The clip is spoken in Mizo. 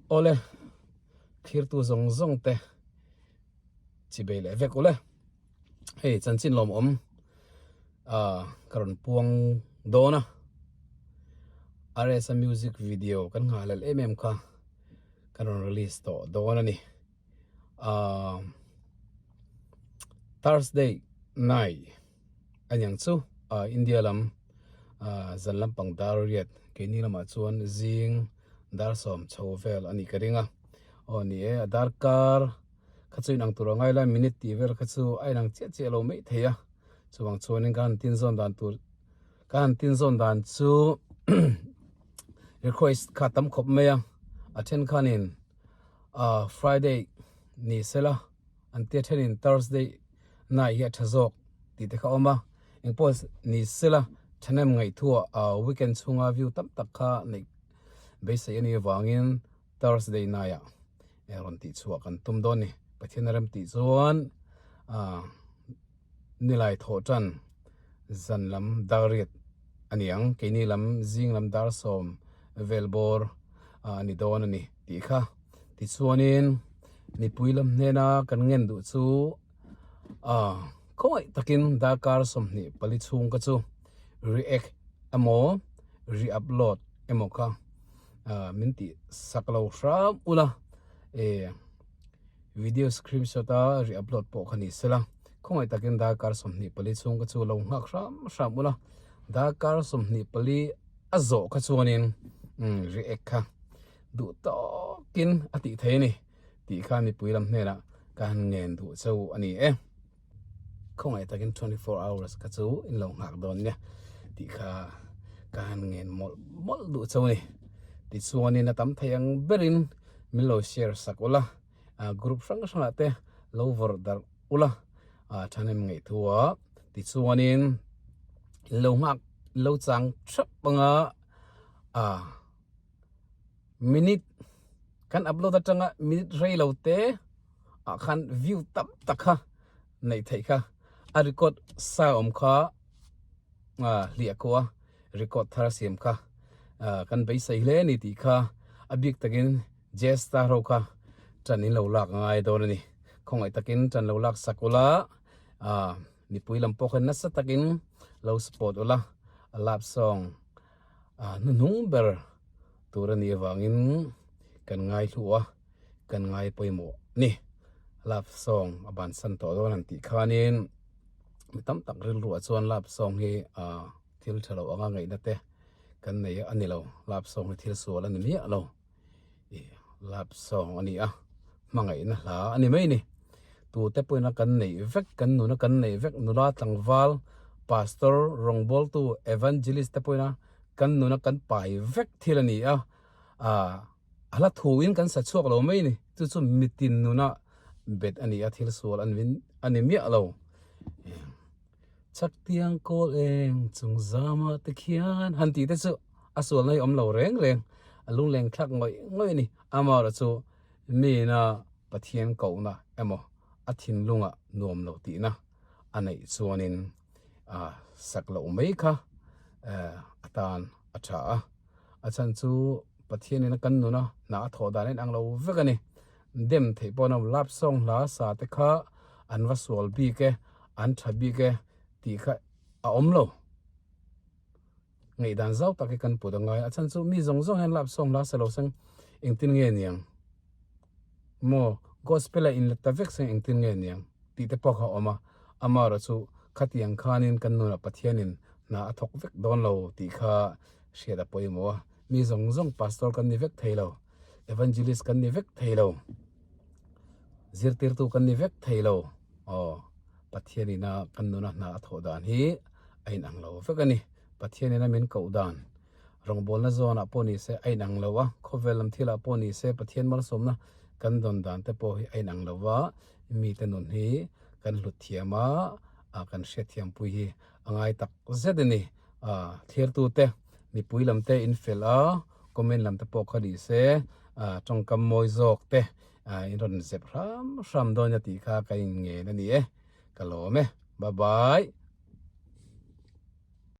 Awle, thirtu zawng zawng te chi bei leh vek ule. Hei chanchin lawmawm ah ka rawn puang dawn a, RSa music video kan nghahhlelh em em kha ka rawn release tawh dawn a ni. Ah Thursday night a niang chu ah India lam ah zan lampang dar riat keini lamah chuan zing dar sawm chho vel a nih ka ring a aw ni e a darkar kha chu inang tur a ngai lai minute tih vel kha chu a inang chiah chiah lo mai thei a chuvang chuanin ka han tin zawn dan tur ka han tin zawn dan chu request kha tam khawp mai a a then khanin ah Friday ni sela an tia thenin Thursday night hi a tha zawk tih te kha a awm a engpawh ni sela thahnem ngaihtuah ah weekend chhunga view tam tak kha neih beisei a nih avangin Thursday night ah rawn tih chhuah kan tum dawn a ni Pathian a rem tih chuan ah nilai thawh tan zan lam dar riat a ni ang keini lam zing lam dar sawm vel bawr a ni dawn a ni tih kha tichuanin mipui lam hnena kan ngen duh chu ah khawngaih takin darkar 24 chhung kha chu react emaw re-upload emaw kha ah min tih sak lo hram ula eh video screenshot a re-upload pawh kha ni sela khawngaih takin darkar 24 chhung kha chu lo nghak hram hram ula darkar 24 a zawh kha chuanin umm react kha duh tawkin a tih thei a ni tih kha mipui lam hnenah ka han ngen duh cheu a ni e. Khawngaih takin 24 hours kha chu in lo nghak dawn nia tih kha ka han ngen mawlh mawlh duh cheu a ni. Tichuanin a tam thei ang berin min lo share sak ula, group hrang hrangah te lo vawrh darh ula thahnem ngaihtuah tichuanin in lo nghak in lo chang thap anga ah. Minute kan upload atanga minute rei lo te ah khan view tam tak kha neih theih kha a record sa awm kha ah hliah ko a record thar a siam kha ah kan beisei hle a ni tih kha a bik takin jazz star ho kha tan in lo lak a ngai dawn a ni khawngaih takin tan lo lak sak ula ah mipui lam pawh khan nasa takin lo support ula a love song. Ah hnuhnung ber tur a nih avangin kan ngai hlu a, kan ngai pawimawh ni. Love song a bansan tawh dawn han tih khanin mi tam tak rilruah chuan love song hi ah thil tha lo anga ngaihna te kan nei a ni lo. Love song hi thil sual a ni miah lo. Ih love song a ni a, hmangaihna hla a ni mai a ni. Tute pawhin a kan neih vek, kan nuna kan neih vek nula tlangval, pastor, rawngbawltu, evangelist te pawhin a kan nuna kan pai vek thil a ni a. Ah a hla thuin kan sa chhuak lo mai a ni. Chu chu mitin nuna bet a ni a, thil sual a ni miah lo. Chaktiang kawl eng chung zama te khian han tih te chu a sualna hi awm lo reng reng a lungleng thlak ngawih ngawih a ni. Amaherawhchu chu mina Pathian kohna emaw a thinlunga nuam lo tihna a neih chuanin ah sak loh mai kha eh a tan a tha a. A chhan chu Pathianin a kan nuna hna a thawh dan a inang lo vek a ni. Dem theih pawh an awm lap sawng hla sa te kha an va sual bik e, an tha bik e tih kha a awm lo. Ngaihdan zau tak hi kan put a ngai. A chhan chu mi zawng zawng hian lap sawng hla sa lo seng engtin nge niang maw gospel a inlet ta vek seng engtin nge niang tih te pawh kha a awm a. Amaherawhchu khatiang khanin kan nunah Pathianin hna a thawk vek dawn lo tih kha hriat a pawimawh a. Mi zawng zawng pastor kan ni vek thei lo. Evangelist kan ni vek thei lo, zirtirtu kan ni vek thei lo, aw Pathian ina kan nuna hna a thawh dan hi a inang lo vek a ni. Pathian ina min koh dan rawngbawlna zawnah pawh ni se a inang lo a, khawvel lam thilah pawh ni se Pathian malsawmna kan dawn dan te pawh hi a inang lo va, mite nun hi kan hlut thiam a, kan hriatthiam pui hi a ngai tak zet a ni. Thirtute mipui lam te in fel a. Comment lam te pawh kha ni se tawngkam mawi zawk te in rawn zep hram hram dawn a tih kha ka in ngen a ni e ka lawm e bye bye.